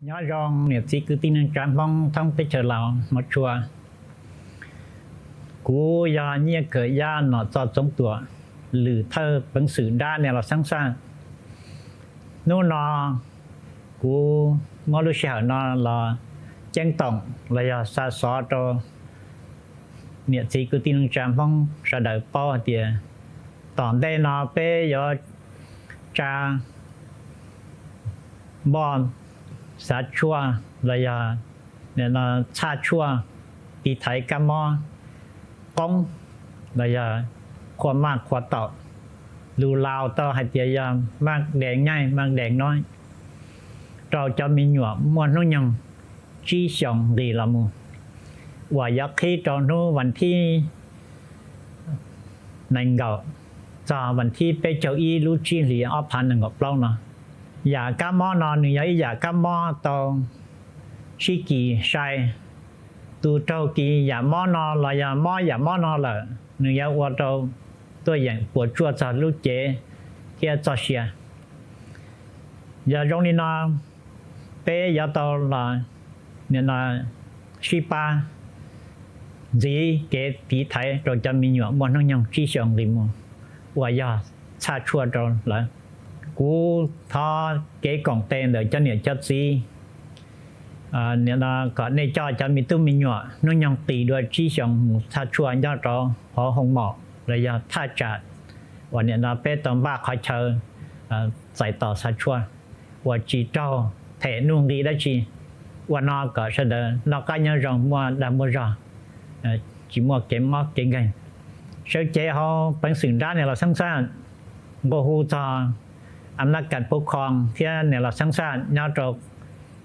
Nyob zoo niam txiv kwv tij neej tsa Hmoob thoob teb chaws Laus hmov tshua. Kuv yog Nyiaj Kawm Yaj Nom Txos Txoov Tuam, lwm thawj peev xwm dab Niam Laus Xeeb Xaj. Hnub no kuv muab lub sij hawm no los ceeb toom los yog xa xov rau niam txiv kwv tij neej tsa Hmoob sawv daws paub hais tias tom ntej no peb yuav tsa npoj xav tshuaj los yog txhaj tshuaj tiv thaiv kab mob qoob los yog qhua maj qhua taum, lus Laus tau hais tias yog maj dees nyaij maj dees nob, rau cov me nyuam muaj hnub nyoog tsib xyoos nqis los mus, uas yuav qhib rau hnub vas thib nees nkaum txog vas thib peb caug ib lub tsib hlis ob phav nees nkaum plaub no. Yam kab mob no nws yog ib yam kab mob tau sib kis sai. Tus raug kis yam mob no los yog mob yam mob no lawm, nws yuav ua rau tuaj yeem puas tsuaj txog lub cev thiab txoj sia. Yog zoo li no, peb yuav tau los sib pab ntxiv kev tiv thaiv rau cov me nyuam muaj hnub nyoog tsib xyoos nqis mus uas yog txhaj tshuaj rau lawv. Kuv thov kev koom tes ntawm cov niam cov txiv, nim no kom nej coj cov me tub me nyuam hnub nyoog qis dua tsib xyoos mus txhaj tshuaj nyob rau hauv hoo maum los yog thaj tsam uas nim no peb tau npaj qhov chaw txais tos txhaj tshuaj uas tsis raug them nuj nqis dab tsi. Ua no kom sawv daws noj qab nyob zoo muaj dag muaj zog, tsis muaj kev mob kev nkeeg. Sawv cev hauv peev xwm dab Niam Laus Xeeb Xaj nqua hu txog a nab kas pub khoo thiab Niam Laus Xeeb Xaj nyob rau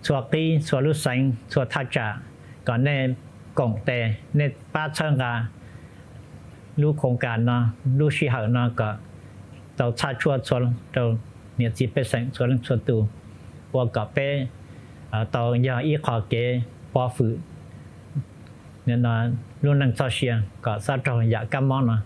txhua qib txhua lub xeev txhua thaj tsam kom nej koom tes nej pab txhawb nqa lub khoos kas no, lub sij hawm no kom tau txhaj tshuaj txhua rau niam txiv pej xeem txhua leej txhua tus, ua kom peb tau yog ib qho kev pov hwm lub neej txoj sia kom txhob raug yam kab mob no.